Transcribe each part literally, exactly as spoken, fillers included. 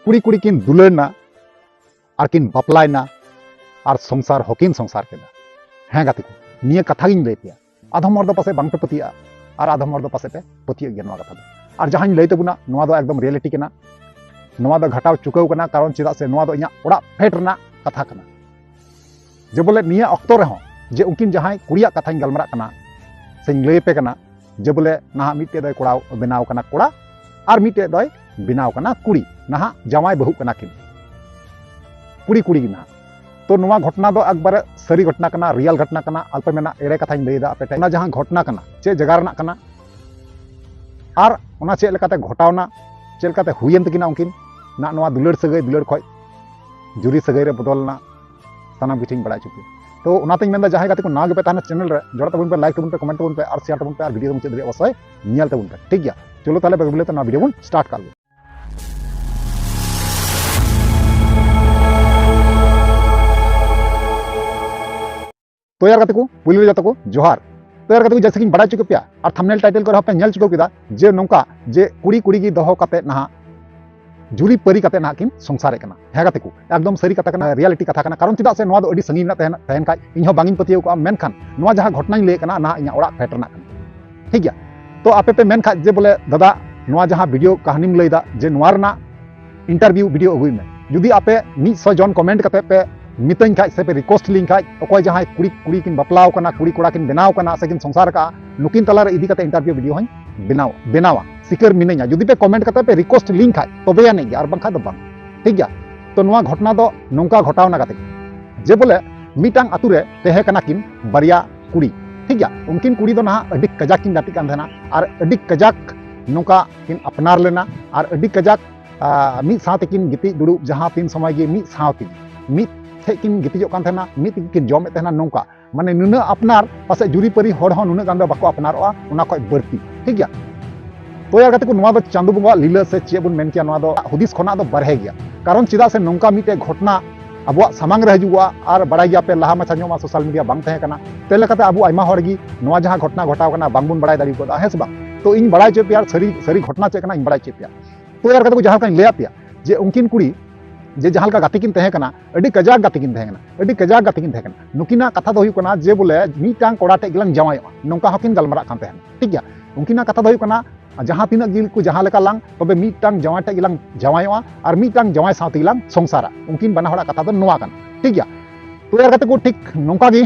ᱠᱩᱲᱤ ᱠᱩᱲᱤ ᱠᱤᱱ ᱫᱩᱞᱟᱹᱲ ᱱᱟ ᱟᱨ ᱠᱤᱱ ᱵᱟᱯᱞᱟᱭ ᱱᱟ ᱟᱨ ᱥᱚᱝᱥᱟᱨ ᱦᱚᱸᱠᱤᱱ ᱥᱚᱝᱥᱟᱨ ᱠᱮᱫᱟ᱾ ᱦᱮᱸ ᱜᱟᱛᱮ ᱠᱚ, ᱱᱤᱭᱟᱹ ᱠᱟᱛᱷᱟ ᱜᱤᱧ ᱞᱟᱹᱭ ᱯᱮᱭᱟ᱾ ᱟᱫᱚᱢ ᱦᱚᱲ ᱫᱚ ᱯᱟᱥᱮᱡ ᱵᱟᱝ ᱯᱮ ᱯᱟᱹᱛᱭᱟᱹᱜᱼᱟ ᱟᱨ ᱟᱫᱚᱢ ᱦᱚᱲ ᱫᱚ ᱯᱟᱥᱮᱡ ᱯᱮ ᱯᱟᱹᱛᱭᱟᱹᱜ ᱜᱮᱭᱟ ᱱᱚᱣᱟ ᱠᱟᱛᱷᱟ ᱫᱚ᱾ ᱟᱨ ᱡᱟᱦᱟᱸᱧ ᱞᱟᱹᱭ ᱛᱟᱵᱚᱱᱟ, ᱱᱚᱣᱟ ᱫᱚ ᱮᱠᱫᱚᱢ ᱨᱤᱭᱮᱞᱤᱴᱤ ᱠᱟᱱᱟ, ᱱᱚᱣᱟ ᱫᱚ ᱜᱷᱟᱴᱟᱣ ᱪᱩᱠᱟᱹᱣ ᱠᱟᱱᱟ᱾ ᱠᱟᱨᱚᱱ ᱪᱮᱫᱟᱜ ᱥᱮ ᱱᱚᱣᱟ ᱫᱚ ᱤᱧᱟᱹᱜ ᱚᱲᱟᱜ ᱯᱷᱮᱰ ᱨᱮᱱᱟᱜ ᱠᱟᱛᱷᱟ ᱠᱟᱱᱟ᱾ ᱡᱮ ᱵᱚᱞᱮ ᱱᱤᱭᱟᱹ ᱚᱠᱛᱚ ᱨᱮᱦᱚᱸ ᱡᱮ ᱩᱱᱠᱤᱱ ᱡᱟᱦᱟᱸᱭ ᱠᱩᱲᱤᱭᱟᱜ ᱠᱟᱛᱷᱟᱧ ᱜᱟᱞᱢᱟᱨᱟᱜ ᱠᱟᱱᱟ ᱥᱮᱧ ᱞᱟᱹᱭ ᱟᱯᱮ ᱠᱟᱱᱟ, ᱡᱮ ᱵᱚᱞᱮ ᱱᱟᱦᱟᱜ ᱢᱤᱫᱴᱮᱡ ᱫᱚᱭ ᱠᱚᱲᱟ ᱵᱮᱱᱟᱣ ᱠᱟᱱᱟ ᱠᱚᱲᱟ ᱟᱨ ᱢᱤᱫᱴᱮᱡ ᱫᱚᱭ ᱵᱮᱱᱟᱣ ᱠᱟᱱᱟ ᱠᱩᱲᱤ, ᱱᱟᱦᱟᱜ ᱡᱟᱶᱟᱭ ᱵᱟᱹᱦᱩᱜ ᱠᱟᱱᱟ ᱠᱤᱱ ᱠᱩᱲᱤ ᱠᱩᱲᱤ ᱜᱮ ᱱᱟᱦᱟᱜ᱾ ᱛᱚ ᱱᱚᱣᱟ ᱜᱷᱚᱴᱱᱟ ᱫᱚ ᱮᱠᱵᱟᱨᱮ ᱥᱟᱹᱨᱤ ᱜᱷᱚᱴᱱᱟ ᱠᱟᱱᱟ, ᱨᱤᱭᱮᱞ ᱜᱷᱚᱴᱱᱟ ᱠᱟᱱᱟ, ᱟᱞᱯᱮ ᱢᱮᱱᱟ ᱮᱲᱮ ᱠᱟᱛᱷᱟᱧ ᱞᱟᱹᱭ ᱮᱫᱟ ᱟᱯᱮ ᱴᱷᱮᱱ᱾ ᱚᱱᱟ ᱡᱟᱦᱟᱸ ᱜᱷᱚᱴᱱᱟ ᱠᱟᱱᱟ, ᱪᱮᱫ ᱡᱟᱭᱜᱟ ᱨᱮᱱᱟᱜ ᱠᱟᱱᱟ ᱟᱨ ᱚᱱᱟ ᱪᱮᱫ ᱞᱮᱠᱟᱛᱮ ᱜᱷᱚᱴᱟᱣᱱᱟ, ᱪᱮᱫ ᱞᱮᱠᱟᱛᱮ ᱦᱩᱭᱮᱱ ᱛᱟᱹᱠᱤᱱᱟ ᱩᱱᱠᱤᱱ ᱱᱟᱜ ᱱᱚᱣᱟ ᱫᱩᱞᱟᱹᱲ ᱥᱟᱹᱜᱟᱹᱭ, ᱫᱩᱞᱟᱹᱲ ᱠᱷᱚᱡ ᱡᱩᱨᱤ ᱥᱟᱹᱜᱟᱹᱭ ᱨᱮ ᱵᱚᱫᱚᱞ ᱮᱱᱟ, ᱥᱟᱱᱟᱢ ᱠᱤᱪᱷᱩᱧ ᱵᱟᱲᱟᱭ ᱦᱚᱪᱚ ᱯᱮᱭᱟ᱾ ᱛᱚ ᱚᱱᱟᱛᱮᱧ ᱢᱮᱱᱫᱟ, ᱡᱟᱦᱟᱸᱭ ᱜᱟᱛᱮ ᱠᱚ ᱱᱟᱣᱟ ᱜᱮᱯᱮ ᱛᱟᱦᱮᱱᱟ ᱪᱮᱱᱮᱞ ᱨᱮ, ᱡᱚᱲᱟᱜ ᱛᱟᱵᱚᱱ ᱯᱮ, ᱞᱟᱭᱤᱠ ᱛᱟᱵᱚᱱ ᱯᱮ, ᱠᱚᱢᱮᱱᱴ ᱛᱟᱵᱚᱱ ᱯᱮ ᱟᱨ ᱥᱮᱭᱟᱨ ᱛᱟᱵᱚᱱ ᱯᱮ ᱟᱨ ᱵᱷᱤᱰᱤᱭᱳ ᱫᱚ ᱢᱩᱪᱟᱹᱫ ᱫᱷᱟᱹᱵᱤᱡ ᱚᱵᱚᱥᱥᱳᱭ ᱧᱮᱞ ᱛᱟᱵᱚᱱ ᱯᱮ, ᱴᱷᱤᱠ ᱜᱮᱭᱟ? ᱪᱚᱞᱚ ᱛᱟᱦᱞᱮ ᱵᱮᱜᱽ ᱵᱤᱞᱟᱹᱛ ᱱᱚᱣᱟ ᱵᱷᱤᱰᱤᱭᱳ ᱵᱚᱱ ᱥᱴᱟᱨᱴ ᱠᱟᱜ ᱞᱮᱜᱮ᱾ ᱛᱚ ᱭᱟᱨ ᱜᱟᱛᱮ ᱠᱚ, ᱯᱩᱭᱞᱩ ᱨᱮ ᱡᱚᱛᱚ ᱠᱚ ᱡᱚᱦᱟᱨ᱾ ᱛᱚ ᱭᱟᱨ ᱜᱟᱛᱮ ᱠᱚ, ᱡᱮᱭᱥᱮ ᱠᱤᱧ ᱵᱟᱲᱟᱭ ᱦᱚᱪᱚ ᱠᱮᱫ ᱯᱮᱭᱟ ᱟᱨ ᱛᱷᱟᱢᱵᱱᱮᱞ ᱴᱟᱭᱴᱮᱞ ᱠᱚᱨᱮ ᱦᱚᱸᱯᱮ ᱧᱮᱞ ᱪᱩᱠᱟᱹᱣ ᱠᱮᱫᱟ ᱡᱮ ᱱᱚᱝᱠᱟ ᱡᱮ ᱠᱩᱲᱤ ᱠᱩᱲᱤ ᱜᱮ ᱫᱚᱦᱚ ᱠᱟᱛᱮ ᱱᱟᱦᱟᱜ ᱡᱩᱨᱤ ᱯᱟᱹᱨᱤ ᱠᱟᱛᱮ ᱱᱟᱦᱟᱜ ᱠᱤᱱ ᱥᱚᱝᱥᱟᱨᱮᱫ ᱠᱟᱱᱟ᱾ ᱦᱮᱸ ᱜᱟᱛᱮ ᱠᱚ, ᱮᱠᱫᱚᱢ ᱥᱟᱹᱨᱤ ᱠᱟᱛᱷᱟ ᱠᱟᱱᱟ, ᱨᱤᱭᱟᱞᱤᱴᱤ ᱠᱟᱛᱷᱟ ᱠᱟᱱᱟ᱾ ᱠᱟᱨᱚᱱ ᱪᱮᱫᱟᱜ ᱥᱮ ᱱᱚᱣᱟ ᱫᱚ ᱟᱹᱰᱤ ᱥᱟᱺᱜᱤᱧ ᱨᱮᱱᱟᱜ ᱛᱟᱦᱮᱱ, ᱛᱟᱦᱮᱱ ᱠᱷᱟᱡ ᱤᱧ ᱦᱚᱸ ᱵᱟᱝ ᱤᱧ ᱯᱟᱹᱛᱭᱟᱹᱣ ᱠᱚᱜᱼᱟ, ᱢᱮᱱᱠᱷᱟᱱ ᱱᱚᱣᱟ ᱡᱟᱦᱟᱸ ᱜᱷᱚᱴᱱᱟᱧ ᱞᱟᱹᱭ ᱠᱟᱱᱟ ᱱᱟᱦᱟᱜ ᱤᱧᱟᱹᱜ ᱚᱲᱟᱜ ᱯᱷᱮᱰ ᱨᱮᱱᱟᱜ ᱠᱟᱱᱟ, ᱴᱷᱤᱠ ᱜᱮᱭᱟ? ᱛᱚ ᱟᱯᱮ ᱯᱮ ᱢᱮᱱ ᱠᱷᱟᱡ ᱡᱮ ᱵᱚᱞᱮ ᱫᱟᱫᱟ ᱱᱚᱣᱟ ᱡᱟᱦᱟᱸ ᱵᱷᱤᱰᱤᱭᱳ ᱠᱟᱹᱦᱱᱤᱢ ᱞᱟᱹᱭ ᱫᱟ ᱡᱮ ᱱᱚᱣᱟ ᱨᱮᱱᱟᱜ ᱤᱱᱴᱟᱨᱵᱷᱤᱭᱩ ᱵᱷᱤᱰᱤᱭᱳ ᱟᱹᱜᱩᱭ ᱢᱮ᱾ ᱡᱩᱫᱤ ᱟᱯᱮ ᱢᱤᱫ ᱥᱚ ᱡᱚᱱ ᱠᱚᱢᱮᱱᱴ ᱠᱟᱛᱮ ᱯᱮ ᱢᱤᱛᱟᱹᱧ ᱠᱷᱟᱡ ᱥᱮ ᱯᱮ ᱨᱤᱠᱣᱮᱥᱴ ᱞᱤᱧ ᱠᱷᱟᱡ, ᱚᱠᱚᱭ ᱡᱟᱦᱟᱸᱭ ᱠᱩᱲᱤ, ᱠᱩᱲᱤ ᱠᱤᱱ ᱵᱟᱯᱞᱟᱣ ᱠᱟᱱᱟ, ᱠᱩᱲᱤ ᱠᱚᱲᱟ ᱠᱤᱱ ᱵᱮᱱᱟᱣ ᱠᱟᱱᱟ ᱥᱮ ᱠᱤᱱ ᱥᱚᱝᱥᱟᱨ ᱠᱟᱜᱼᱟ, ᱱᱩᱠᱤᱱ ᱛᱟᱞᱟᱨᱮ ᱤᱫᱤ ᱠᱟᱛᱮ ᱤᱱᱴᱟᱨᱵᱷᱤᱭᱩ ᱵᱷᱤᱰᱤᱭᱳ ᱦᱚᱸᱧ ᱵᱮᱱᱟᱣ, ᱵᱮᱱᱟᱣᱟ, ᱥᱤᱠᱟᱹᱨ ᱢᱤᱱᱟᱹᱧᱟ᱾ ᱡᱩᱫᱤ ᱯᱮ ᱠᱚᱢᱮᱱᱴ ᱠᱟᱛᱮ ᱯᱮ ᱨᱤᱠᱣᱮᱥᱴ ᱞᱤᱧ ᱠᱷᱟᱡ ᱛᱚᱵᱮ ᱟᱹᱱᱤᱡ ᱜᱮ, ᱟᱨ ᱵᱟᱝᱠᱷᱟᱡ ᱫᱚ ᱵᱟᱝ, ᱴᱷᱤᱠ ᱜᱮᱭᱟ? ᱛᱚ ᱱᱚᱣᱟ ᱜᱷᱚᱴᱱᱟ ᱫᱚ ᱱᱚᱝᱠᱟ ᱜᱷᱚᱴᱟᱣ ᱱᱟ ᱜᱟᱛᱮ ᱠᱚ, ᱡᱮ ᱵᱚᱞᱮ ᱢᱤᱫᱴᱟᱝ ᱟᱛᱳ ᱨᱮ ᱛᱟᱦᱮᱸ ᱠᱟᱱᱟ ᱠᱤᱱ ᱵᱟᱨᱭᱟ ᱠᱩᱲᱤ, ᱴᱷᱤᱠ ᱜᱮᱭᱟ? ᱩᱱᱠᱤᱱ ᱠᱩᱲᱤ ᱫᱚ ᱱᱟᱦᱟᱜ ᱟᱹᱰᱤ ᱠᱟᱡᱟᱠ ᱠᱤᱱ ᱜᱟᱛᱮᱜ ᱠᱟᱱ ᱛᱟᱦᱮᱱᱟ ᱟᱨ ᱟᱹᱰᱤ ᱠᱟᱡᱟᱠ ᱱᱚᱝᱠᱟ ᱠᱤᱱ ᱟᱯᱱᱟᱨ ᱞᱮᱱᱟ ᱟᱨ ᱟᱹᱰᱤ ᱠᱟᱡᱟᱠ ᱟᱨ ᱢᱤᱫ ᱥᱟᱶ ᱛᱮᱠᱤᱱ ᱜᱤᱛᱤᱡ ᱫᱩᱲᱩᱵ, ᱡᱟᱦᱟᱸ ᱛᱤᱱ ᱥᱚᱢᱚᱭ ᱜᱮ ᱢᱤᱫ ᱥᱟᱶ ᱛᱮᱜᱮ, ᱢᱤᱫ ᱴᱷᱮᱡ ᱠᱤᱱ ᱜᱤᱛᱤᱡᱚᱜ ᱠᱟᱱ ᱛᱟᱦᱮᱱᱟ, ᱢᱤᱫ ᱛᱮᱜᱮ ᱠᱤᱱ ᱡᱚᱢᱮᱫ ᱛᱟᱦᱮᱱᱟ᱾ ᱱᱚᱝᱠᱟ ᱢᱟᱱᱮ ᱱᱩᱱᱟᱹᱜ ᱟᱯᱱᱟᱨ, ᱯᱟᱥᱮᱡ ᱡᱩᱨᱤᱯᱟᱹᱨᱤ ᱦᱚᱲ ᱦᱚᱸ ᱱᱩᱱᱟᱹᱜ ᱜᱟᱱ ᱫᱚ ᱵᱟᱠᱚ ᱟᱯᱱᱟᱨᱚᱜᱼᱟ, ᱚᱱᱟ ᱠᱷᱚᱡ ᱵᱟᱹᱲᱛᱤ, ᱴᱷᱤᱠ ᱜᱮᱭᱟ? ᱛᱚ ᱭᱟᱨ ᱜᱟᱛᱮ ᱠᱚ, ᱱᱚᱣᱟ ᱫᱚ ᱪᱟᱸᱫᱳ ᱵᱚᱸᱜᱟᱣᱟᱜ ᱞᱤᱞᱟᱹ ᱥᱮ ᱪᱮᱫ ᱵᱚᱱ ᱢᱮᱱ ᱠᱮᱭᱟ, ᱱᱚᱣᱟ ᱫᱚ ᱦᱩᱫᱤᱥ ᱠᱷᱚᱱᱟᱜ ᱫᱚ ᱵᱟᱨᱦᱮ ᱜᱮᱭᱟ᱾ ᱠᱟᱨᱚᱱ ᱪᱮᱫᱟᱜ ᱥᱮ ᱱᱚᱝᱠᱟ ᱢᱤᱫᱴᱮᱡ ᱜᱷᱚᱴᱱᱟ ᱟᱵᱚᱣᱟᱜ ᱥᱟᱢᱟᱝ ᱨᱮ ᱦᱤᱡᱩᱜᱚᱜᱼᱟ ᱟᱨ ᱵᱟᱲᱟᱭ ᱜᱮᱭᱟ ᱯᱮ ᱞᱟᱦᱟ ᱢᱟᱪᱷᱟ ᱧᱚᱜ ᱢᱟ ᱥᱳᱥᱟᱞ ᱢᱤᱰᱤᱭᱟ ᱵᱟᱝ ᱛᱟᱦᱮᱸ ᱠᱟᱱᱟ, ᱛᱮ ᱞᱮᱠᱟᱛᱮ ᱟᱵᱚ ᱟᱭᱢᱟ ᱦᱚᱲ ᱜᱮ ᱱᱚᱣᱟ ᱡᱟᱦᱟᱸ ᱜᱷᱚᱴᱱᱟ ᱜᱷᱚᱴᱟᱣ ᱠᱟᱱᱟ ᱵᱟᱝᱵᱚᱱ ᱵᱟᱲᱟᱭ ᱫᱟᱲᱮ ᱠᱟᱣᱫᱟ, ᱦᱮᱸ ᱥᱮ ᱵᱟᱝ? ᱛᱚ ᱤᱧ ᱵᱟᱲᱟᱭ ᱦᱚᱪᱚᱭᱮᱫ ᱯᱮᱭᱟ ᱟᱨ ᱥᱟᱹᱨᱤ, ᱥᱟᱹᱨᱤ ᱜᱷᱚᱴᱱᱟ ᱪᱮᱫ ᱠᱟᱱᱟ ᱤᱧ ᱵᱟᱲᱟᱭ ᱦᱚᱪᱚᱭᱮᱫ ᱯᱮᱭᱟ᱾ ᱛᱚ ᱭᱟᱨ ᱜᱟᱛᱮ ᱠᱚ, ᱡᱟᱦᱟᱸ ᱞᱮᱠᱟᱧ ᱞᱟᱹᱭᱟᱫ ᱯᱮᱭᱟ, ᱡᱮ ᱩᱱᱠᱤᱱ ᱠᱩᱲᱤ ᱡᱮ ᱡᱟᱦᱟᱸ ᱞᱮᱠᱟ ᱜᱟᱛᱮ ᱠᱤᱱ ᱛᱟᱦᱮᱸ ᱠᱟᱱᱟ, ᱟᱹᱰᱤ ᱠᱟᱡᱟᱠ ᱜᱟᱛᱮ ᱠᱤᱱ ᱛᱟᱦᱮᱸ ᱠᱟᱱᱟ, ᱟᱹᱰᱤ ᱠᱟᱡᱟᱠ ᱜᱟᱛᱮ ᱠᱤᱱ ᱛᱟᱦᱮᱸ ᱠᱟᱱᱟ᱾ ᱱᱩᱠᱤᱱᱟᱜ ᱠᱟᱛᱷᱟ ᱫᱚ ᱦᱩᱭᱩᱜ ᱠᱟᱱᱟ ᱡᱮ ᱵᱚᱞᱮ ᱢᱤᱫᱴᱟᱝ ᱠᱚᱲᱟ ᱴᱷᱮᱡ ᱜᱮᱞᱟᱝ ᱡᱟᱶᱟᱭᱚᱜᱼᱟ, ᱱᱚᱝᱠᱟ ᱦᱚᱸᱠᱤᱱ ᱜᱟᱞᱢᱟᱨᱟᱜ ᱠᱟᱱ ᱛᱟᱦᱮᱱᱟ, ᱴᱷᱤᱠ ᱜᱮᱭᱟ᱾ ᱩᱱᱠᱤᱱᱟᱜ ᱠᱟᱛᱷᱟ ᱫᱚ ᱦᱩᱭᱩᱜ ᱠᱟᱱᱟ ᱡᱟᱦᱟᱸ ᱛᱤᱱᱟᱹᱜ ᱜᱮ ᱠᱚ ᱡᱟᱦᱟᱸ ᱞᱮᱠᱟ ᱞᱟᱝ, ᱛᱚᱵᱮ ᱢᱤᱫᱴᱟᱝ ᱡᱟᱶᱟᱭ ᱴᱷᱮᱡ ᱜᱮᱞᱟᱝ ᱡᱟᱶᱟᱭᱚᱜᱼᱟ ᱟᱨ ᱢᱤᱫᱴᱟᱝ ᱡᱟᱶᱟᱭ ᱥᱟᱶ ᱛᱮᱜᱮ ᱞᱟᱝ ᱥᱚᱝᱥᱟᱨᱟ᱾ ᱩᱱᱠᱤᱱ ᱵᱟᱱᱟ ᱦᱚᱲᱟᱜ ᱠᱟᱛᱷᱟ ᱫᱚ ᱱᱚᱣᱟ ᱠᱟᱱᱟ, ᱴᱷᱤᱠ ᱜᱮᱭᱟ᱾ ᱛᱚ ᱮᱨ ᱠᱟᱛᱮ ᱠᱚ ᱴᱷᱤᱠ ᱱᱚᱝᱠᱟ ᱜᱮ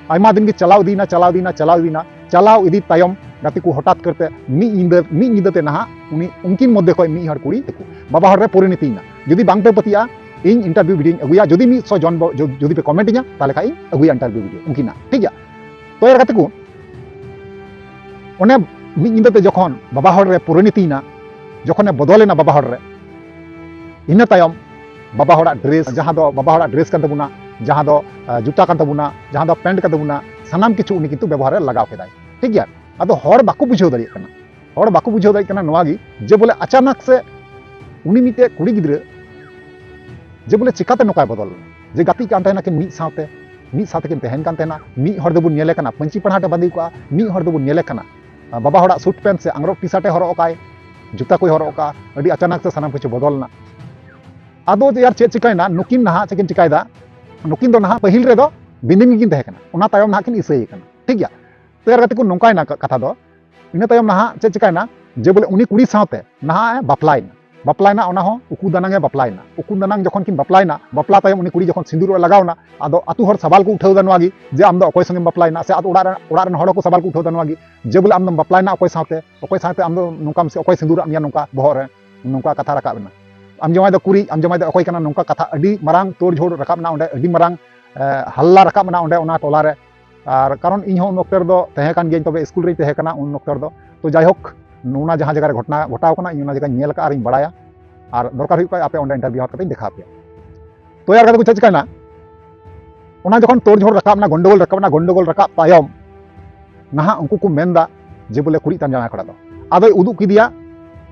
ᱟᱭᱢᱟ ᱫᱤᱱ ᱜᱮ ᱪᱟᱞᱟᱣ ᱤᱫᱤᱭᱮᱱᱟ, ᱪᱟᱞᱟᱣ ᱤᱫᱤᱭᱮᱱᱟ, ᱪᱟᱞᱟᱣ ᱤᱫᱤᱭᱮᱱᱟ᱾ ᱪᱟᱞᱟᱣ ᱤᱫᱤ ᱛᱟᱭᱚᱢ ᱜᱟᱛᱮ ᱠᱚ ᱦᱚᱴᱟᱛ ᱠᱟᱨᱛᱮ ᱢᱤᱫ ᱧᱤᱫᱟᱹ, ᱢᱤᱫ ᱧᱤᱫᱟᱹ ᱛᱮ ᱱᱟᱦᱟᱜ ᱩᱱᱤ, ᱩᱱᱠᱤᱱ ᱢᱚᱫᱽᱫᱷᱮ ᱠᱷᱚᱱ ᱢᱤᱫ ᱦᱚᱲ ᱠᱩᱲᱤ ᱛᱟᱠᱚ ᱵᱟᱵᱟ ᱦᱚᱲ ᱨᱮ ᱯᱚᱨᱤᱱᱚᱛᱤᱭᱮᱱᱟ᱾ ᱡᱩᱫᱤ ᱵᱟᱝ ᱯᱮ ᱯᱟᱹᱛᱭᱟᱹᱜᱼᱟ, ᱤᱧ interview video ᱤᱧ ᱟᱹᱜᱩᱭᱟ᱾ ᱡᱩᱫᱤ ᱢᱤᱫ ᱥᱚ ᱡᱚᱱ ᱵᱚ-, ᱡᱩ-, ᱡᱩᱫᱤ ᱯᱮ comment ᱤᱧᱟ, ᱛᱟᱦᱚᱞᱮ ᱠᱷᱟᱡ ᱤᱧ ᱟᱹᱜᱩᱭᱟ interview video ᱩᱱᱠᱤᱱᱟᱜ, ᱴᱷᱤᱠ ᱜᱮᱭᱟ᱾ ᱛᱚ ᱮᱨ ᱠᱟᱛᱮ ᱠᱚ ᱚᱱᱮ ᱢᱤᱫ ᱧᱤᱫᱟᱹ ᱛᱮ ᱡᱚᱠᱷᱚᱱ ᱵᱟᱵᱟ ᱦᱚᱲ ᱨᱮ ᱯᱚᱨᱤᱱᱚᱛᱤᱭᱮᱱᱟ, ᱡᱚᱠᱷᱚᱱᱮ ᱵᱚᱫᱚᱞᱮᱱᱟ ᱵᱟᱵᱟ ᱦᱚᱲ ᱨᱮ, ᱤᱱᱟᱹ ᱛᱟᱭᱚᱢ ᱵᱟᱵᱟ ᱦᱚᱲᱟᱜ dress, ᱡᱟᱦᱟᱸ ᱫᱚ ᱵᱟᱵᱟ ᱦᱚᱲᱟᱜ dress ᱠᱟᱱ ᱛᱟᱵᱚᱱᱟ, ᱡᱟᱦᱟᱸ ᱫᱚ, ᱟᱸ, ᱡᱩᱛᱟ ᱠᱟᱱ ᱛᱟᱵᱚᱱᱟ, ᱡᱟᱦᱟᱸ ᱫᱚ pant ᱠᱟᱱ ᱛᱟᱵᱚᱱᱟ, ᱥᱟᱱᱟᱢ ᱠᱤᱪᱷᱩ ᱩᱱᱤ ᱠᱤᱱᱛᱩ ᱵᱮᱵᱚᱦᱟᱨ ᱨᱮ ᱞᱟᱜᱟᱣ ᱠᱮᱫᱟᱭ, ᱴᱷᱤᱠ ᱜᱮᱭᱟ᱾ ᱟᱫᱚ ᱦᱚᱲ ᱵᱟᱠᱚ ᱵᱩᱡᱷᱟᱹᱣ ᱫᱟᱲᱮᱭᱟᱜ ᱠᱟᱱᱟ, ᱦᱚᱲ ᱵᱟᱠᱚ ᱵᱩᱡᱷᱟᱹᱣ ᱫᱟᱲᱮᱭᱟᱜ ᱠᱟᱱᱟ ᱱᱚᱣᱟ ᱜᱮ ᱡᱮ ᱵᱚᱞᱮ ᱟᱪᱟᱱᱟᱠ ᱥᱮ ᱩᱱᱤ ᱢᱤᱫᱴᱮᱡ ᱠᱩᱲᱤ ᱜᱤᱫᱽᱨᱟᱹ ᱡᱮ ᱵᱚᱞᱮ ᱪᱤᱠᱟᱛᱮ ᱱᱚᱝᱠᱟᱭ ᱵᱚᱫᱚᱞ ᱞᱮᱱᱟ, ᱡᱮ ᱜᱟᱛᱮᱜ ᱠᱟᱱ ᱛᱟᱦᱮᱱᱟ ᱠᱤᱱ ᱢᱤᱫ ᱥᱟᱶᱛᱮ, ᱢᱤᱫ ᱥᱟᱶ ᱛᱮᱠᱤᱱ ᱛᱟᱦᱮᱱ ᱠᱟᱱ ᱛᱟᱦᱮᱱᱟ, ᱢᱤᱫ ᱦᱚᱲ ᱫᱚᱵᱚᱱ ᱧᱮᱞᱮ ᱠᱟᱱᱟ ᱯᱟᱹᱧᱪᱤ ᱯᱟᱲᱦᱟᱴ ᱮ ᱵᱟᱸᱫᱮ ᱠᱚᱜᱼᱟ, ᱢᱤᱫ ᱦᱚᱲ ᱫᱚᱵᱚᱱ ᱧᱮᱞᱮ ᱠᱟᱱᱟ ᱵᱟᱵᱟ ᱦᱚᱲᱟᱜ suit pant ᱥᱮ ᱟᱝᱨᱚᱵ T-shirt ᱮ ᱦᱚᱨᱚᱜ ᱟᱠᱟᱭ, ᱡᱩᱛᱟ ᱠᱚᱭ ᱦᱚᱨᱚᱜ ᱟᱠᱟᱫᱼᱟ, ᱟᱹᱰᱤ ᱟᱪᱟᱱᱟᱠ ᱥᱮ ᱥᱟᱱᱟᱢ ᱠᱤᱪᱷᱩ ᱵᱚᱫᱚᱞ ᱮᱱᱟ᱾ ᱟᱫᱚ ᱡᱮ ᱟᱨ ᱪᱮᱫ ᱪᱤᱠᱟᱹᱭᱮᱱᱟ, ᱱᱩᱠᱤᱱ ᱱᱟᱦᱟᱜ ᱪᱮᱫ ᱠᱤᱱ ᱪᱤᱠᱟᱹᱭᱮᱫᱟ, ᱱᱩᱠᱤᱱ ᱫᱚ ᱱᱟᱦᱟᱜ ᱯᱟᱹᱦᱤᱞ ᱨᱮᱫᱚ ᱵᱤᱱᱤᱱ ᱜᱮᱠᱤᱱ ᱛᱟᱦᱮᱸ ᱠᱟᱱᱟ, ᱚᱱᱟ ᱛᱟᱭᱚᱢ ᱱᱟᱦᱟᱜ ᱠᱤᱱ ᱤᱥᱟᱹᱭᱮ ᱠᱟᱱᱟ, ᱴᱷᱤᱠ ᱜᱮᱭᱟ᱾ ᱛᱚ ᱮᱨ ᱠᱟᱛᱮ ᱠᱚ ᱱᱚᱝᱠᱟᱭᱮᱱᱟ ᱠᱟ-, ᱠᱟᱛᱷᱟ ᱫᱚ, ᱤᱱᱟᱹ ᱛᱟᱭᱚᱢ ᱱᱟᱦᱟᱜ ᱪᱮᱫ ᱪᱤᱠᱟᱹᱭᱮᱱᱟ, ᱡᱮ ᱵᱚᱞᱮ ᱩᱱᱤ ᱠᱩᱲᱤ ᱥᱟᱶᱛᱮ ᱱᱟᱦᱟᱜ ᱮ ᱵᱟᱯᱞᱟᱭᱮᱱᱟ, ᱵᱟᱯᱞᱟᱭᱮᱱᱟ, ᱚᱱᱟ ᱦᱚᱸ ᱩᱠᱩ ᱫᱟᱱᱟᱝ ᱮ ᱵᱟᱯᱞᱟᱭᱮᱱᱟ᱾ ᱩᱠᱩ ᱫᱟᱱᱟᱝ ᱡᱚᱠᱷᱚᱱ ᱠᱤᱱ ᱵᱟᱯᱞᱟᱭᱮᱱᱟ, ᱵᱟᱯᱞᱟ ᱛᱟᱭᱚᱢ ᱩᱱᱤ ᱠᱩᱲᱤ ᱡᱚᱠᱷᱚᱱ ᱥᱤᱸᱫᱩᱨ ᱚᱲᱟᱜ ᱞᱟᱜᱟᱣ ᱮᱱᱟ, ᱟᱫᱚ ᱟᱛᱳ ᱦᱚᱲ ᱥᱟᱵᱟᱞ ᱠᱚ ᱩᱴᱷᱟᱹᱣ ᱮᱫᱟ ᱱᱚᱣᱟ ᱜᱮ, ᱡᱮ ᱟᱢ ᱫᱚ ᱚᱠᱚᱭ ᱥᱚᱸᱜᱮᱢ ᱵᱟᱯᱞᱟᱭᱮᱱᱟ, ᱥᱮ ᱟᱛᱳ ᱚᱲᱟᱜ ᱨᱮᱱ, ᱚᱲᱟᱜ ᱨᱮᱱ ᱦᱚᱲ ᱦᱚᱸᱠᱚ ᱥᱟᱵᱟᱞ ᱠᱚ ᱩᱴᱷᱟᱹᱣ ᱮᱫᱟ ᱱᱚᱣᱟ ᱜᱮ, ᱡᱮ ᱵᱚᱞᱮ ᱟᱢ ᱫᱚᱢ ᱵᱟᱯᱞᱟᱭᱮᱱᱟ ᱚᱠᱚᱭ ᱥᱟᱶᱛᱮ, ᱚᱠᱚᱭ ᱥᱟᱶᱛᱮ ᱟᱢ ᱫᱚ ᱱᱚᱝᱠᱟᱢ ᱥᱮ ᱚᱠᱚᱭ ᱥᱤᱸᱫᱩᱨ ᱟᱫ ᱢᱮᱭᱟ, ᱱᱚᱝᱠᱟ ᱵᱚᱦᱚᱜ ᱨᱮ ᱱᱚᱝᱠᱟ ᱠᱟᱛᱷᱟ ᱨᱟᱠᱟᱵ ᱮᱱᱟ᱾ ᱟᱢ ᱡᱟᱶᱟᱭ ᱫᱚ ᱠᱩᱲᱤ, ᱟᱢ ᱡᱟᱶᱟᱭ ᱫᱚ ᱚᱠᱚᱭ ᱠᱟᱱᱟ, ᱱᱚᱝᱠᱟ ᱠᱟᱛᱷᱟ ᱟᱹᱰᱤ ᱢᱟᱨᱟᱝ ᱛᱳᱲ ᱡᱷᱳᱲ ᱨᱟᱠᱟᱵ ᱮᱱᱟ ᱚᱸᱰᱮ, ᱟᱹᱰᱤ ᱢᱟᱨᱟᱝ, ᱮ, ᱦᱟᱞᱞᱟ ᱨᱟᱠᱟᱵ ᱮᱱᱟ ᱚᱸᱰᱮ ᱚᱱᱟ ᱴᱚᱞᱟ ᱨᱮ᱾ ᱟᱨ ᱠᱟᱨᱚᱱ ᱤᱧ ᱦᱚᱸ ᱩᱱ ᱚᱠᱛᱮ ᱨᱮᱫᱚ ᱛᱟᱦᱮᱸ ᱠᱟᱱ ᱜᱤᱭᱟᱹᱧ, ᱛᱚᱵᱮ ᱥᱠᱩᱞ ᱨᱤᱧ ᱛᱟᱦᱮᱸ ᱠᱟᱱᱟ ᱩᱱ ᱚᱠᱛᱮ ᱨᱮᱫᱚ᱾ ᱛᱚ ᱡᱟᱭᱦᱳᱠ, ᱚᱱᱟ ᱡᱟᱦᱟᱸ ᱡᱟᱭᱜᱟ ᱨᱮ ᱜᱷᱚᱴᱚᱱᱟ ᱜᱷᱚᱴᱟᱣ ᱠᱟᱱᱟ, ᱤᱧ ᱚᱱᱟ ᱡᱟᱭᱜᱟᱧ ᱧᱮᱞ ᱟᱠᱟᱫᱼᱟ ᱟᱨᱤᱧ ᱵᱟᱲᱟᱭᱟ᱾ ᱟᱨ ᱫᱚᱨᱠᱟᱨ ᱦᱩᱭᱩᱜ ᱠᱷᱟᱡ ᱟᱯᱮ ᱚᱸᱰᱮ interview ᱦᱟᱛᱟᱣ ᱠᱟᱛᱮᱧ ᱫᱮᱠᱷᱟᱣ ᱯᱮᱭᱟ᱾ ᱛᱚ ᱮᱨ ᱠᱟᱛᱮ ᱠᱚ ᱪᱮᱫ ᱪᱤᱠᱟᱹᱭᱮᱱᱟ, ᱚᱱᱟ ᱡᱚᱠᱷᱚᱱ ᱛᱳᱲ ᱡᱷᱳᱲ ᱨᱟᱠᱟᱵ ᱮᱱᱟ, ᱜᱚᱱᱰᱚᱜᱳᱞ ᱨᱟᱠᱟᱵ ᱮᱱᱟ, ᱜᱚᱱᱰᱚᱜᱳᱞ ᱨᱟᱠᱟᱵ ᱛᱟᱭᱚᱢ ᱱᱟᱦᱟᱜ ᱩᱱᱠᱩ ᱠᱚ ᱢᱮᱱᱫᱟ ᱡᱮ ᱵᱚᱞᱮ ᱠᱩᱲᱤ ᱛᱟᱢ ᱡᱟᱶᱟᱭ ᱠᱚᱲᱟ ᱫᱚ᱾ ᱟᱫᱚᱭ ᱩᱫᱩᱜ ᱠᱮᱫᱮᱭᱟ,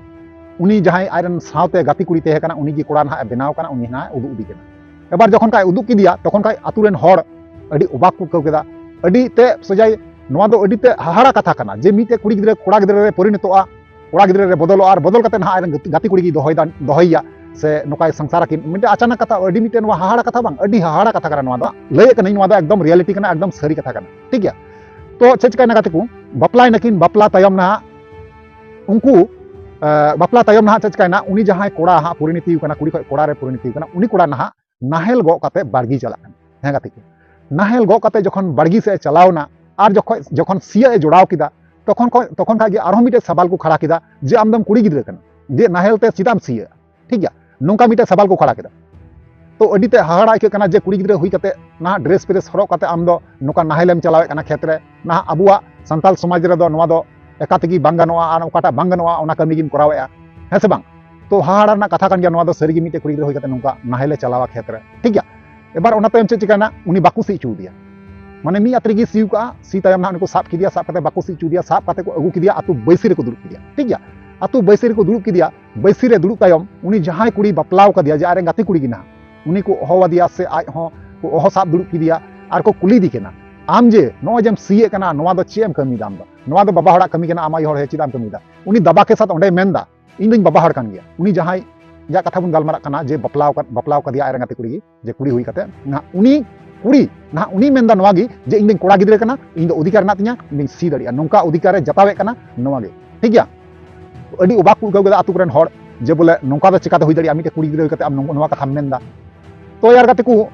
ᱩᱱᱤ ᱡᱟᱦᱟᱸᱭ ᱟᱡᱨᱮᱱ ᱥᱟᱶᱛᱮ ᱜᱟᱛᱮ ᱠᱩᱲᱤ ᱛᱟᱦᱮᱸ ᱠᱟᱱᱟ, ᱩᱱᱤ ᱜᱮ ᱠᱚᱲᱟ ᱱᱟᱦᱟᱜ ᱮ ᱵᱮᱱᱟᱣ ᱠᱟᱱᱟ, ᱩᱱᱤ ᱱᱟᱦᱟᱜ ᱮ ᱩᱫᱩᱜ ᱤᱫᱤ ᱠᱟᱱᱟ᱾ ᱮᱵᱟᱨ ᱡᱚᱠᱷᱚᱱ ᱠᱟᱭ ᱩᱫᱩᱜ ᱠᱮᱫᱮᱭᱟ, ᱛᱚᱠᱷᱚᱱ ᱠᱟᱭ ᱟᱛᱳ ᱨᱮᱱ ᱦᱚᱲ ᱟᱹᱰᱤ ᱚᱵᱟᱠ ᱠᱚ ᱟᱹᱭᱠᱟᱹᱣ ᱠᱮᱫᱟ, ᱟᱹᱰᱤ ᱛᱮ ᱥᱚᱡᱟᱭ, ᱱᱚᱣᱟ ᱫᱚ ᱟᱹᱰᱤ ᱛᱮ ᱦᱟᱦᱟᱲᱟ ᱠᱟᱛᱷᱟ ᱠᱟᱱᱟ ᱡᱮ ᱢᱤᱫᱴᱮᱡ ᱠᱩᱲᱤ ᱜᱤᱫᱽᱨᱟᱹ ᱠᱚᱲᱟ ᱜᱤᱫᱽᱨᱟᱹ ᱨᱮ ᱯᱚᱨᱤᱱᱚᱛᱚᱜᱼᱟ, ᱠᱚᱲᱟ ᱜᱤᱫᱽᱨᱟᱹ ᱨᱮ ᱵᱚᱫᱚᱞᱚᱜᱼᱟ ᱟᱨ ᱵᱚᱫᱚᱞ ᱠᱟᱛᱮ ᱱᱟᱦᱟᱜ ᱟᱡᱨᱮᱱ ᱜᱟᱛᱮ, ᱜᱟᱛᱮ ᱠᱩᱲᱤ ᱜᱮ ᱫᱚᱦᱚᱭ ᱫᱟ, ᱫᱚᱦᱚᱭᱮᱭᱟ᱾ ᱥᱮ ᱱᱚᱝᱠᱟᱭ ᱥᱚᱝᱥᱟᱨ ᱟᱹᱠᱤᱱ, ᱢᱤᱫᱴᱮᱱ ᱟᱪᱟᱱᱟᱠ ᱠᱟᱛᱷᱟ, ᱟᱹᱰᱤ ᱢᱤᱫᱴᱮᱱ ᱱᱚᱣᱟ ᱦᱟᱦᱟᱲᱟ ᱠᱟᱛᱷᱟ ᱵᱟᱝ, ᱟᱹᱰᱤ ᱦᱟᱦᱟᱲᱟ ᱠᱟᱛᱷᱟ ᱠᱟᱱᱟ ᱱᱚᱣᱟ ᱫᱚ᱾ ᱞᱟᱹᱭᱮᱫ ᱠᱟᱹᱱᱟᱹᱧ, ᱱᱚᱣᱟ ᱫᱚ ᱮᱠᱫᱚᱢ ᱨᱤᱭᱮᱞᱤᱴᱤ ᱠᱟᱱᱟ, ᱮᱠᱫᱚᱢ ᱥᱟᱹᱨᱤ ᱠᱟᱛᱷᱟ ᱠᱟᱱᱟ, ᱴᱷᱤᱠ ᱜᱮᱭᱟ᱾ ᱛᱚ ᱪᱮᱫ ᱪᱤᱠᱟᱭᱱᱟ ᱜᱟᱛᱮ ᱠᱚ, ᱵᱟᱯᱞᱟᱭ ᱱᱟᱹᱠᱤᱱ, ᱵᱟᱯᱞᱟ ᱛᱟᱭᱚᱢ ᱱᱟᱦᱟᱜ ᱩᱱᱠᱩ, ᱮ, ᱵᱟᱯᱞᱟ ᱛᱟᱭᱚᱢ ᱱᱟᱦᱟᱜ ᱪᱮᱫ ᱪᱤᱠᱟᱭᱱᱟ, ᱩᱱᱤ ᱡᱟᱦᱟᱸᱭ ᱠᱚᱲᱟ ᱦᱟᱸᱜ ᱯᱚᱨᱤᱱᱤᱛᱤ ᱠᱟᱱᱟ, ᱠᱩᱲᱤ ᱠᱷᱚᱱ ᱠᱚᱲᱟ ᱨᱮ ᱯᱚᱨᱤᱱᱤᱛᱤ ᱠᱟᱱᱟ, ᱩᱱᱤ ᱠᱚᱲᱟ ᱱᱟᱦᱟᱜ ᱱᱟᱦᱮᱞ ᱜᱚᱜ ᱠᱟᱛᱮ ᱵᱟᱲᱜᱮ ᱪᱟᱞᱟᱜ ᱠᱟᱱᱟ᱾ ᱦᱮᱸ ᱜᱟᱛᱮ ᱠᱚ, ᱱᱟᱦᱮᱞ ᱜᱚᱜ ᱠᱟᱛᱮ ᱡᱚᱠᱷᱚᱱ ᱵᱟᱲᱜᱮ ᱥᱮᱫ ᱮ ᱪᱟᱞᱟᱣ ᱮᱱᱟ ᱟᱨ ᱡᱚᱠᱷᱚᱱ, ᱡᱚᱠᱷᱚᱱ ᱥᱤᱭᱳᱜ ᱮ ᱡᱚᱲᱟᱣ ᱠᱮᱫᱟ, ᱛᱚᱠᱷᱚᱱ ᱠᱷᱚᱱ, ᱛᱚᱠᱷᱚᱱ ᱠᱷᱟᱡ ᱜᱮ ᱟᱨᱦᱚᱸ ᱢᱤᱫᱴᱮᱡ ᱥᱟᱵᱟᱞ ᱠᱚ ᱠᱷᱟᱲᱟ ᱠᱮᱫᱟ ᱡᱮ, "ᱟᱢ ᱫᱚᱢ ᱠᱩᱲᱤ ᱜᱤᱫᱽᱨᱟᱹ ᱠᱟᱱᱟ, ᱡᱮ ᱱᱟᱦᱮᱞ ᱛᱮ ᱪᱮᱫᱟᱜ ᱮᱢ ᱥᱤᱭᱳᱜᱼᱟ?" ᱴᱷᱤᱠ ᱜᱮᱭᱟ, ᱱᱚᱝᱠᱟ ᱢᱤᱫᱴᱮᱡ ᱥᱟᱵᱟᱞ ᱠᱚ ᱠᱷᱟᱲᱟ ᱠᱮᱫᱟ᱾ ᱛᱚ ᱟᱹᱰᱤ ᱛᱮ ᱦᱟᱦᱟᱲᱟ ᱟᱹᱭᱠᱟᱹᱜ ᱠᱟᱱᱟ ᱡᱮ ᱠᱩᱲᱤ ᱜᱤᱫᱽᱨᱟᱹ ᱦᱩᱭ ᱠᱟᱛᱮ ᱱᱟᱦᱟᱜ ᱰᱨᱮᱥ ᱯᱨᱮᱥ ᱦᱚᱨᱚᱜ ᱠᱟᱛᱮ ᱟᱢ ᱫᱚ ᱱᱚᱝᱠᱟ ᱱᱟᱦᱮᱞ ᱮᱢ ᱪᱟᱞᱟᱣᱮᱫ ᱠᱟᱱᱟ ᱠᱷᱮᱛ ᱨᱮ᱾ ᱱᱟᱦᱟᱜ ᱟᱵᱚᱣᱟᱜ ᱥᱟᱱᱛᱟᱞ ᱥᱚᱢᱟᱡᱽ ᱨᱮᱫᱚ ᱱᱚᱣᱟ ᱫᱚ ᱮᱠᱟ ᱛᱮᱜᱮ ᱵᱟᱝ ᱜᱟᱱᱚᱜᱼᱟ, ᱟᱨ ᱚᱠᱟᱴᱟᱜ ᱵᱟᱝ ᱜᱟᱱᱚᱜᱼᱟ ᱚᱱᱟ ᱠᱟᱹᱢᱤ ᱜᱮᱢ ᱠᱚᱨᱟᱣᱮᱫᱼᱟ, ᱦᱮᱸ ᱥᱮ ᱵᱟᱝ? ᱛᱚ ᱦᱟᱦᱟᱲᱟ ᱨᱮᱱᱟᱜ ᱠᱟᱛᱷᱟ ᱠᱟᱱ ᱜᱮᱭᱟ ᱱᱚᱣᱟ ᱫᱚ, ᱥᱟᱹᱨᱤ ᱜᱮ ᱢᱤᱫᱴᱮᱡ ᱠᱩᱲᱤ ᱜᱤᱫᱽᱨᱟᱹ ᱦᱩᱭ ᱠᱟᱛᱮ ᱱᱚᱝᱠᱟ ᱱᱟᱦᱮᱞ ᱮ ᱪᱟᱞᱟᱣᱟ ᱠᱷᱮᱛ ᱨᱮ, ᱴᱷᱤᱠ ᱜᱮᱭᱟ᱾ ᱮᱵᱟᱨ ᱚᱱᱟ ᱛᱟᱭᱚᱢ ᱪᱮᱫ ᱪᱤᱠᱟᱭᱱᱟ, ᱩᱱᱤ ᱵᱟᱠᱚ ᱥᱤ ᱦᱚᱪᱚ ᱟᱫᱮᱭᱟ᱾ ᱢᱟᱱᱮ ᱢᱤᱫ ᱟᱛ ᱨᱮᱜᱮ ᱥᱤ ᱠᱟᱜᱼᱟ, ᱥᱤ ᱛᱟᱭᱚᱢ ᱱᱟᱦᱟᱜ ᱩᱱᱤ ᱠᱚ ᱥᱟᱵ ᱠᱮᱫᱮᱭᱟ, ᱥᱟᱵ ᱠᱟᱛᱮ ᱵᱟᱠᱚ ᱥᱤ ᱦᱚᱪᱚ ᱟᱫᱮᱭᱟ, ᱥᱟᱵ ᱠᱟᱛᱮ ᱠᱚ ᱟᱹᱜᱩ ᱠᱮᱫᱮᱭᱟ ᱟᱹᱛᱩ ᱵᱟᱹᱭᱥᱤ ᱨᱮᱠᱚ ᱫᱩᱲᱩᱵ ᱠᱮᱫᱮᱭᱟ, ᱴᱷᱤᱠ ᱜᱮᱭᱟ᱾ ᱟᱹᱛᱩ ᱵᱟᱹᱭᱥᱤ ᱨᱮᱠᱚ ᱫᱩᱲᱩᱵ ᱠᱮᱫᱮᱭᱟ, ᱵᱟᱹᱭᱥᱤ ᱨᱮ ᱫᱩᱲᱩᱵ ᱛᱟᱭᱚᱢ ᱩᱱᱤ ᱡᱟᱦᱟᱸᱭ ᱠᱩᱲᱤ ᱵᱟᱯᱞᱟᱣ ᱠᱟᱫᱮᱭᱟ, ᱡᱮ ᱟᱡᱨᱮᱱ ᱜᱟᱛᱮ ᱠᱩᱲᱤ ᱜᱮ ᱱᱟᱦᱟᱜ, ᱩᱱᱤ ᱠᱚ ᱦᱚᱦᱚ ᱟᱫᱮᱭᱟ ᱥᱮ ᱟᱡ ᱦᱚᱸ ᱠᱚ ᱦᱚᱦᱚ ᱥᱟᱵ ᱫᱩᱲᱩᱵ ᱠᱮᱫᱮᱭᱟ ᱟᱨ ᱠᱚ ᱠᱩᱞᱤᱭᱮᱫᱮ ᱠᱟᱱᱟ, "ᱟᱢ ᱡᱮ ᱱᱚᱜᱼᱚᱭ ᱡᱮᱢ ᱥᱤᱭᱮᱫ ᱠᱟᱱᱟ, ᱱᱚᱣᱟ ᱫᱚ ᱪᱮᱫ ᱮᱢ ᱠᱟᱹᱢᱤᱭᱮᱫᱟ ᱟᱢ ᱫᱚ? ᱱᱚᱣᱟ ᱫᱚ ᱵᱟᱵᱟ ᱦᱚᱲᱟᱜ ᱠᱟᱹᱢᱤ ᱠᱟᱱᱟ, ᱟᱢ ᱟᱭᱳ ᱦᱚᱲ ᱦᱚᱭ ᱪᱮᱫᱟᱜ ᱮᱢ ᱠᱟᱹᱢᱤᱭᱮᱫᱟ?" ᱩᱱᱤ ᱫᱟᱵᱟ ᱠᱮ ᱥᱟᱛ ᱚᱸᱰᱮᱭ ᱢᱮᱱᱫᱟ, "ᱤᱧ ᱫᱚᱧ ᱵᱟᱵᱟ ᱦᱚᱲ ᱠᱟᱱ ᱜᱮᱭᱟ᱾" ᱩᱱᱤ ᱡᱟᱦᱟᱸᱭ ᱡᱟᱦᱟᱸ ᱠᱟᱛᱷᱟ ᱵᱚᱱ ᱜᱟᱞᱢᱟᱨᱟᱜ ᱠᱟᱱᱟ ᱡᱮ ᱵᱟᱯᱞᱟᱣ ᱠᱟᱫ-, ᱵᱟᱯᱞᱟᱣ ᱠᱟᱫᱮᱭᱟ ᱟᱡᱨᱮᱱ ᱜᱟᱛᱮ ᱠᱩᱲᱤ ᱜᱮ, ᱡᱮ ᱠᱩᱲᱤ ᱦᱩᱭ ᱠᱟᱛᱮ, ᱱᱟᱦᱟᱜ ᱩᱱᱤ ᱠᱩᱲᱤ, ᱱᱟᱦᱟᱜ ᱩᱱᱤ ᱢᱮᱱᱫᱟ ᱱᱚᱣᱟ ᱜᱮ ᱡᱮ, "ᱤᱧ ᱫᱚᱧ ᱠᱚᱲᱟ ᱜᱤᱫᱽᱨᱟᱹ ᱠᱟᱱᱟ, ᱤᱧ ᱫᱚ ᱚᱫᱷᱤᱠᱟᱨ ᱦᱮᱱᱟᱜ ᱛᱤᱧᱟ, ᱤᱧ ᱫᱚᱧ ᱥᱤ ᱫᱟᱲᱮᱭᱟᱜᱼᱟ᱾" ᱱᱚᱝᱠᱟ ᱚᱫᱷᱤᱠᱟᱨ ᱮ ᱡᱟᱛᱟᱣᱮᱫ ᱠᱟᱱᱟ ᱱᱚᱣᱟ ᱜᱮ, ᱴᱷᱤᱠ ᱜᱮᱭᱟ᱾ ᱟᱹᱰᱤ ᱚᱵᱟᱠ ᱠᱚ ᱟᱹᱭᱠᱟᱹᱣ ᱠᱮᱫᱟ ᱟᱛᱳ ᱠᱚᱨᱮᱱ ᱦᱚᱲ ᱡᱮ, ᱵᱚᱞᱮ ᱱᱚᱝᱠᱟ ᱫᱚ ᱪᱮᱠᱟᱛᱮ ᱦᱩᱭ ᱫᱟᱲᱮᱭᱟᱜᱼᱟ, ᱢᱤᱫᱴᱮᱡ ᱠᱩᱲᱤ ᱜᱤᱫᱽᱨᱟᱹ ᱦᱩᱭ ᱠᱟᱛᱮ ᱟᱢ ᱱᱚᱝ-, ᱱᱚᱣᱟ ᱠᱟᱛᱷᱟᱢ ᱢᱮᱱᱫᱟ? ᱛᱚ ᱭᱟᱨ ᱜᱟᱛᱮ ᱠᱚ,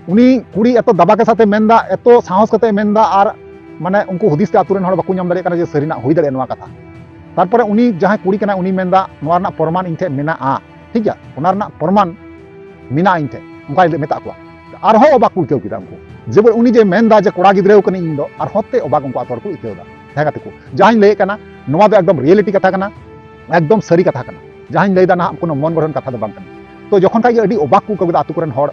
ᱩᱱᱤ ᱠᱩᱲᱤ ᱮᱛᱚ ᱫᱟᱵᱟ ᱠᱮ ᱥᱟᱛᱮ ᱢᱮᱱᱫᱟ, ᱮᱛᱚ ᱥᱟᱦᱚᱥ ᱠᱟᱛᱮ ᱢᱮᱱᱫᱟ, ᱟᱨ ᱢᱟᱱᱮ ᱩᱱᱠᱩ ᱦᱩᱫᱤᱥ ᱛᱮ ᱟᱛᱳ ᱨᱮᱱ ᱦᱚᱲ ᱵᱟᱠᱚ ᱧᱟᱢ ᱫᱟᱲᱮᱭᱟᱜ ᱠᱟᱱᱟ ᱡᱮ ᱥᱟᱹᱨᱤᱱᱟᱜ ᱦᱩᱭ ᱫᱟᱲᱮᱭᱟᱜᱼᱟ ᱱᱚᱣᱟ ᱠᱟᱛᱷᱟ᱾ ᱛᱟᱨᱯᱚᱨᱮ ᱩᱱᱤ ᱡᱟᱦᱟᱸᱭ ᱠᱩᱲᱤ ᱠᱟᱱᱟᱭ, ᱩᱱᱤ ᱢᱮᱱᱫᱟ, "ᱱᱚᱣᱟ ᱨᱮᱱᱟᱜ ᱯᱨᱚᱢᱟᱱ ᱤᱧ ᱴᱷᱮᱱ ᱢᱮᱱᱟᱜᱼᱟ, ᱴᱷᱤᱠ ᱜᱮᱭᱟ, ᱚᱱᱟ ᱨᱮᱱᱟᱜ ᱯᱨᱚᱢᱟᱱ ᱢᱮᱱᱟᱜᱼᱟ ᱤᱧ ᱴᱷᱮᱱ", ᱚᱱᱠᱟᱭ ᱢᱮᱛᱟᱜ ᱠᱚᱣᱟ᱾ ᱟᱨᱦᱚᱸ ᱚᱵᱟᱠ ᱠᱚ ᱟᱹᱭᱠᱟᱹᱣ ᱠᱮᱫᱟ ᱩᱱᱠᱩ, ᱡᱮ ᱵᱚᱞᱮ ᱩᱱᱤ ᱡᱮ ᱢᱮᱱᱫᱟ ᱡᱮ ᱠᱚᱲᱟ ᱜᱤᱫᱽᱨᱟᱹ ᱠᱟᱹᱱᱟᱹᱧ ᱤᱧ ᱫᱚ, ᱟᱨᱦᱚᱸ ᱛᱮ ᱚᱵᱟᱠ ᱩᱱᱠᱩ ᱟᱛᱳ ᱦᱚᱲ ᱠᱚ ᱟᱹᱭᱠᱟᱹᱣ ᱮᱫᱟ᱾ ᱦᱮᱸ ᱜᱟᱛᱮ ᱠᱚ, ᱡᱟᱦᱟᱸᱧ ᱞᱟᱹᱭᱮᱫ ᱠᱟᱱᱟ, ᱱᱚᱣᱟ ᱫᱚ ᱮᱠᱫᱚᱢ ᱨᱤᱭᱮᱞᱤᱴᱤ ᱠᱟᱛᱷᱟ ᱠᱟᱱᱟ, ᱮᱠᱫᱚᱢ ᱥᱟᱹᱨᱤ ᱠᱟᱛᱷᱟ ᱠᱟᱱᱟ᱾ ᱡᱟᱦᱟᱸᱧ ᱞᱟᱹᱭᱫᱟ ᱱᱟᱦᱟᱜ ᱠᱳᱱᱳ ᱢᱚᱱ ᱜᱚᱲᱦᱚᱱ ᱠᱟᱛᱷᱟ ᱫᱚ ᱵᱟᱝ ᱠᱟᱱᱟ᱾ ᱛᱚ ᱡᱚᱠᱷᱚᱱ ᱠᱷᱟᱡ ᱜᱮ ᱟᱹᱰᱤ ᱚᱵᱟᱠ ᱠᱚ ᱟᱹᱭᱠᱟᱹᱣ ᱠᱮᱫᱟ ᱟᱛᱳ ᱠᱚᱨᱮᱱ ᱦᱚᱲ,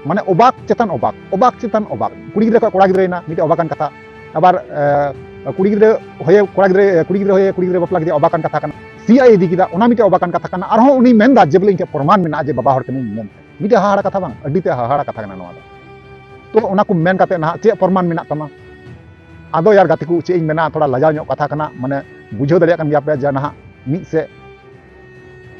ᱢᱟᱱᱮ ᱚᱵᱟᱠ ᱪᱮᱛᱟᱱ ᱚᱵᱟᱠ, ᱚᱵᱟᱠ ᱪᱮᱛᱟᱱ ᱚᱵᱟᱠ᱾ ᱠᱩᱲᱤ ᱜᱤᱫᱽᱨᱟᱹ ᱠᱷᱚᱱ ᱠᱚᱲᱟ ᱜᱤᱫᱽᱨᱟᱹᱭᱮᱱᱟ, ᱢᱤᱫᱴᱮᱡ ᱚᱵᱟᱠᱟᱱ ᱠᱟᱛᱷᱟ᱾ ᱟᱵᱟᱨ, ᱮ, ᱠᱩᱲᱤ ᱜᱤᱫᱽᱨᱟᱹ ᱦᱚᱭᱮ ᱠᱚᱲᱟ ᱜᱤᱫᱽᱨᱟᱹ, ᱠᱩᱲᱤ ᱜᱤᱫᱽᱨᱟᱹ ᱦᱚᱭᱮ ᱠᱩᱲᱤ ᱜᱤᱫᱽᱨᱟᱹ ᱵᱟᱯᱞᱟ ᱠᱮᱫᱮᱭᱟ, ᱚᱵᱟᱠᱟᱱ ᱠᱟᱛᱷᱟ ᱠᱟᱱᱟ᱾ ᱥᱤᱭᱟᱜ ᱮ ᱤᱫᱤ ᱠᱮᱫᱟ, ᱚᱱᱟ ᱢᱤᱫᱴᱮᱡ ᱚᱵᱟᱠᱟᱱ ᱠᱟᱛᱷᱟ ᱠᱟᱱᱟ᱾ ᱟᱨᱦᱚᱸ ᱩᱱᱤ ᱢᱮᱱᱫᱟ ᱡᱮ ᱵᱚᱞᱮ ᱤᱧ ᱴᱷᱮᱱ ᱯᱨᱚᱢᱟᱱ ᱢᱮᱱᱟᱜᱼᱟ ᱡᱮ ᱵᱟᱵᱟ ᱦᱚᱲ ᱠᱟᱹᱱᱟᱹᱧ ᱢᱮᱱᱛᱮ᱾ ᱢᱤᱫᱴᱮᱡ ᱦᱟᱦᱟᱲᱟ ᱠᱟᱛᱷᱟ ᱵᱟᱝ? ᱟᱹᱰᱤ ᱛᱮ ᱦᱟᱦᱟᱲᱟ ᱠᱟᱛᱷᱟ ᱠᱟᱱᱟ ᱱᱚᱣᱟ ᱫᱚ᱾ ᱛᱚ ᱚᱱᱟ ᱠᱚ ᱢᱮᱱ ᱠᱟᱛᱮ ᱱᱟᱦᱟᱜ ᱪᱮᱫ ᱯᱨᱚᱢᱟᱱ ᱢᱮᱱᱟᱜ ᱛᱟᱢᱟ? ᱟᱫᱚ ᱭᱟᱨ ᱜᱟᱛᱮ ᱠᱚ, ᱪᱮᱫ ᱤᱧ ᱢᱮᱱᱟ, ᱛᱷᱚᱲᱟ ᱞᱟᱡᱟᱣ ᱧᱚᱜ ᱠᱟᱛᱷᱟ ᱠᱟᱱᱟ, ᱢᱟᱱᱮ ᱵᱩᱡᱷᱟᱹᱣ ᱫᱟᱲᱮᱭᱟᱜ ᱠᱟᱱ ᱜᱮᱭᱟ ᱯᱮ ᱡᱮ ᱱᱟᱦᱟᱜ ᱢᱤᱫ ᱥᱮᱫ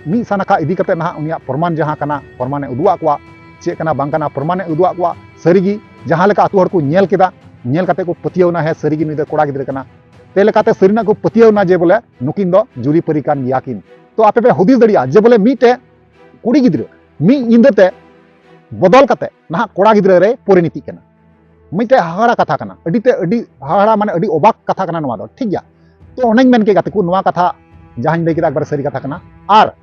ᱢᱤᱫ ᱥᱟᱱᱟᱠᱷᱟ ᱤᱫᱤ ᱠᱟᱛᱮ ᱱᱟᱦᱟᱜ ᱩᱱᱤᱭᱟᱜ ᱯᱨᱚᱢᱟᱱ ᱡᱟᱦᱟᱸ ᱠᱟᱱᱟ, ᱯᱨᱚᱢᱟᱱᱮ ᱩᱫᱩᱜ ᱟᱫ ᱠᱚᱣᱟ, ᱪᱮᱫ ᱠᱟᱱᱟ ᱵᱟᱝ ᱠᱟᱱᱟ, ᱯᱨᱚᱢᱟᱱᱮ ᱩᱫᱩᱜ ᱟᱫ ᱠᱚᱣᱟ᱾ ᱥᱟᱹᱨᱤᱜᱮ ᱡᱟᱦᱟᱸ ᱞᱮᱠᱟ ᱟᱹᱛᱩ ᱦᱚᱲ ᱠᱚ ᱧᱮᱞ ᱠᱮᱫᱟ, ᱧᱮᱞ ᱠᱟᱛᱮ ᱠᱚ ᱯᱟᱹᱛᱭᱟᱹᱣ ᱮᱱᱟ, ᱦᱮᱸ ᱥᱟᱹᱨᱤᱜᱮ ᱱᱩᱭ ᱫᱚ ᱠᱚᱲᱟ ᱜᱤᱫᱽᱨᱟᱹ ᱠᱟᱱᱟ᱾ ᱛᱮ ᱞᱮᱠᱟᱛᱮ ᱥᱟᱹᱨᱤᱱᱟᱜ ᱠᱚ ᱯᱟᱹᱛᱭᱟᱹᱣ ᱮᱱᱟ ᱡᱮ ᱵᱚᱞᱮ ᱱᱩᱠᱤᱱ ᱫᱚ ᱡᱩᱨᱤᱯᱟᱹᱨᱤ ᱠᱟᱱ ᱜᱮᱭᱟ ᱠᱤᱱ᱾ ᱛᱚ ᱟᱯᱮ ᱯᱮ ᱦᱩᱫᱤᱥ ᱫᱟᱲᱮᱭᱟᱜᱼᱟ ᱡᱮ ᱵᱚᱞᱮ ᱢᱤᱫᱴᱮᱡ ᱠᱩᱲᱤ ᱜᱤᱫᱽᱨᱟᱹ ᱢᱤᱫ ᱧᱤᱫᱟᱹ ᱛᱮ ᱵᱚᱫᱚᱞ ᱠᱟᱛᱮ ᱱᱟᱦᱟᱜ ᱠᱚᱲᱟ ᱜᱤᱫᱽᱨᱟᱹ ᱨᱮ ᱯᱚᱨᱤᱱᱤᱛᱤᱜ ᱠᱟᱱᱟ᱾ ᱢᱤᱫᱴᱮᱡ ᱦᱟᱦᱟᱲᱟ ᱠᱟᱛᱷᱟ ᱠᱟᱱᱟ, ᱟᱹᱰᱤ ᱛᱮ ᱟᱹᱰᱤ ᱦᱟᱦᱟᱲᱟ, ᱢᱟᱱᱮ ᱟᱹᱰᱤ ᱚᱵᱟᱠ ᱠᱟᱛᱷᱟ ᱠᱟᱱᱟ ᱱᱚᱣᱟ ᱫᱚ, ᱴᱷᱤᱠ ᱜᱮᱭᱟ᱾ ᱛᱚ ᱚᱱᱮᱧ ᱢᱮᱱ ᱠᱮᱫ ᱜᱟᱛᱮ ᱠᱚ, ᱱᱚᱣᱟ ᱠᱟᱛᱷᱟ ᱡᱟᱦᱟᱸᱧ ᱞᱟᱹᱭ ᱠᱮᱫᱟ ᱮᱠᱵᱟᱨᱮ ᱥᱟᱹᱨᱤ ᱠᱟᱛᱷᱟ ᱠᱟᱱᱟ᱾ ᱟᱨ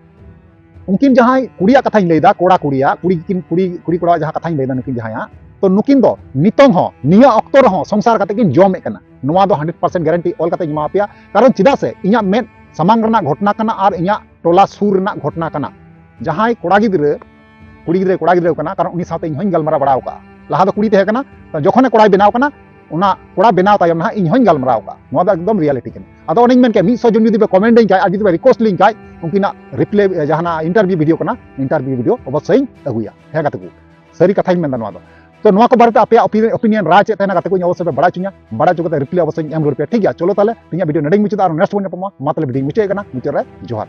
ᱩᱱᱠᱤᱱ ᱡᱟᱦᱟᱸᱭ ᱠᱩᱲᱤᱭᱟᱜ ᱠᱟᱛᱷᱟᱧ ᱞᱟᱹᱭᱫᱟ, ᱠᱚᱲᱟ ᱠᱩᱲᱤᱭᱟᱜ, ᱠᱩᱲᱤ ᱠᱤᱱ, ᱠᱩᱲᱤ, ᱠᱩᱲᱤ ᱠᱚᱲᱟᱣᱟᱜ ᱡᱟᱦᱟᱸ ᱠᱟᱛᱷᱟᱧ ᱞᱟᱹᱭᱫᱟ, ᱱᱩᱠᱤᱱ ᱡᱟᱦᱟᱸᱭᱟᱜ, ᱛᱚ ᱱᱩᱠᱤᱱ ᱫᱚ ᱱᱤᱛᱚᱝ ᱦᱚᱸ, ᱱᱤᱭᱟᱹ ᱚᱠᱛᱚ ᱨᱮᱦᱚᱸ ᱥᱚᱝᱥᱟᱨ ᱠᱟᱛᱮ ᱠᱤᱱ ᱡᱚᱢᱮᱫ ᱠᱟᱱᱟ, ᱱᱚᱣᱟ ᱫᱚ ᱦᱟᱱᱰᱨᱮᱰ ᱯᱟᱨᱥᱮᱱᱴ ᱜᱮᱨᱮᱱᱴᱤ ᱚᱞ ᱠᱟᱛᱮᱧ ᱮᱢᱟᱣᱟᱯᱮᱭᱟ᱾ ᱠᱟᱨᱚᱱ ᱪᱮᱫᱟᱜ ᱥᱮ ᱤᱧᱟᱹᱜ ᱢᱮᱫ ᱥᱟᱢᱟᱝ ᱨᱮᱱᱟᱜ ᱜᱷᱚᱴᱚᱱᱟ ᱠᱟᱱᱟ ᱟᱨ ᱤᱧᱟᱹᱜ ᱴᱚᱞᱟ ᱥᱩᱨ ᱨᱮᱱᱟᱜ ᱜᱷᱚᱴᱚᱱᱟ ᱠᱟᱱᱟ᱾ ᱡᱟᱦᱟᱸᱭ ᱠᱚᱲᱟ ᱜᱤᱫᱽᱨᱟᱹ, ᱠᱩᱲᱤ ᱜᱤᱫᱽᱨᱟᱹ, ᱠᱚᱲᱟ ᱜᱤᱫᱽᱨᱟᱹ ᱠᱟᱱᱟ, ᱠᱟᱨᱚᱱ ᱩᱱᱤ ᱥᱟᱶᱛᱮ ᱤᱧ ᱦᱚᱸᱧ ᱜᱟᱞᱢᱟᱨᱟᱣ ᱵᱟᱲᱟᱣ ᱠᱟᱜᱼᱟ᱾ ᱞᱟᱦᱟ ᱫᱚ ᱠᱩᱲᱤ ᱛᱟᱦᱮᱸ ᱠᱟᱱᱟ, ᱛᱚ ᱡᱚᱠᱷᱚᱱᱮ ᱠᱚᱲᱟᱭ ᱵᱮᱱᱟᱣ ᱠᱟᱱᱟ, ᱚᱱᱟ ᱠᱚᱲᱟ ᱵᱮᱱᱟᱣ ᱛᱟᱭᱚᱢ ᱱᱟᱦᱟᱜ ᱤᱧ ᱦᱚᱸᱧ ᱜᱟᱞᱢᱟᱨᱟᱣ ᱠᱟᱜᱼᱟ᱾ ᱱᱚᱣᱟ ᱫᱚ ᱮᱠᱫᱚᱢ ᱨᱤᱭᱟᱞᱤᱴᱤ ᱠᱟᱱᱟ᱾ ᱟᱫᱚ ᱚᱱᱮᱧ ᱢᱮᱱ ᱠᱮᱫ, ᱢᱤᱫ ᱥᱚ ᱡᱚᱱ ᱡᱩᱫᱤ ᱯᱮ ᱠᱚᱢᱮᱱᱴ ᱟᱹᱧ ᱠᱷᱟᱡ ᱟᱨ ᱡᱩᱫᱤ ᱯᱮ ᱨᱤᱠᱣᱮᱥᱴ ᱞᱤᱧ ᱠᱷᱟᱡ, ᱩᱱᱠᱤᱱᱟᱜ ᱨᱤᱯᱞᱟᱭ, ᱡᱟᱦᱟᱱᱟᱜ ᱤᱱᱴᱟᱨᱵᱷᱤᱭᱩ ᱵᱷᱤᱰᱤᱭᱳ ᱠᱟᱱᱟ, ᱤᱱᱴᱟᱨᱵᱷᱤᱭᱩ ᱵᱷᱤᱰᱤᱭᱳ ᱚᱵᱚᱥᱥᱳᱭ ᱤᱧ ᱟᱹᱜᱩᱭᱟ᱾ ᱦᱮᱸ ᱜᱟᱛᱮ ᱠᱚ, ᱥᱟᱹᱨᱤ ᱠᱟᱛᱷᱟᱧ ᱢᱮᱱᱫᱟ ᱱᱚᱣᱟ ᱫᱚ᱾ ᱛᱚ ᱱᱚᱣᱟ ᱠᱚ ᱵᱟᱨᱮᱛᱮ ᱟᱯᱮᱭᱟᱜ ᱚᱯᱤᱱᱤᱭᱚᱱ ᱨᱟᱭ ᱪᱮᱫ ᱛᱟᱦᱮᱱᱟ ᱜᱟᱛᱮ ᱠᱚ, ᱤᱧ ᱚᱵᱚᱥᱥᱳᱭ ᱯᱮ ᱵᱟᱲᱟᱭ ᱦᱚᱪᱚᱧᱟ, ᱵᱟᱲᱟᱭ ᱦᱚᱪᱚ ᱠᱟᱛᱮ ᱨᱤᱯᱞᱟᱭ ᱚᱵᱚᱥᱥᱳᱭ ᱤᱧ ᱮᱢ ᱨᱩᱣᱟᱹᱲ ᱯᱮᱭᱟ, ᱴᱷᱤᱠ ᱜᱮᱭᱟ? ᱪᱚᱞᱚ ᱛᱟᱦᱞᱮ ᱛᱮᱦᱮᱧᱟᱜ ᱵᱷᱤᱰᱤᱭᱳ ᱱᱚᱰᱮᱧ ᱢᱩᱪᱟᱹᱫᱟ, ᱟᱨ ᱱᱮᱠᱥᱴ ᱵᱚᱱ ᱧᱟᱯᱟᱢᱟ᱾ ᱢᱟ ᱛᱟᱦᱞᱮ ᱵᱷᱤᱰᱤᱭᱳᱧ ᱢᱩᱪᱟᱹᱫ ᱠᱟᱱᱟ, ᱢᱩᱪᱟᱹᱫ ᱨᱮ ᱡᱚᱦᱟᱨ᱾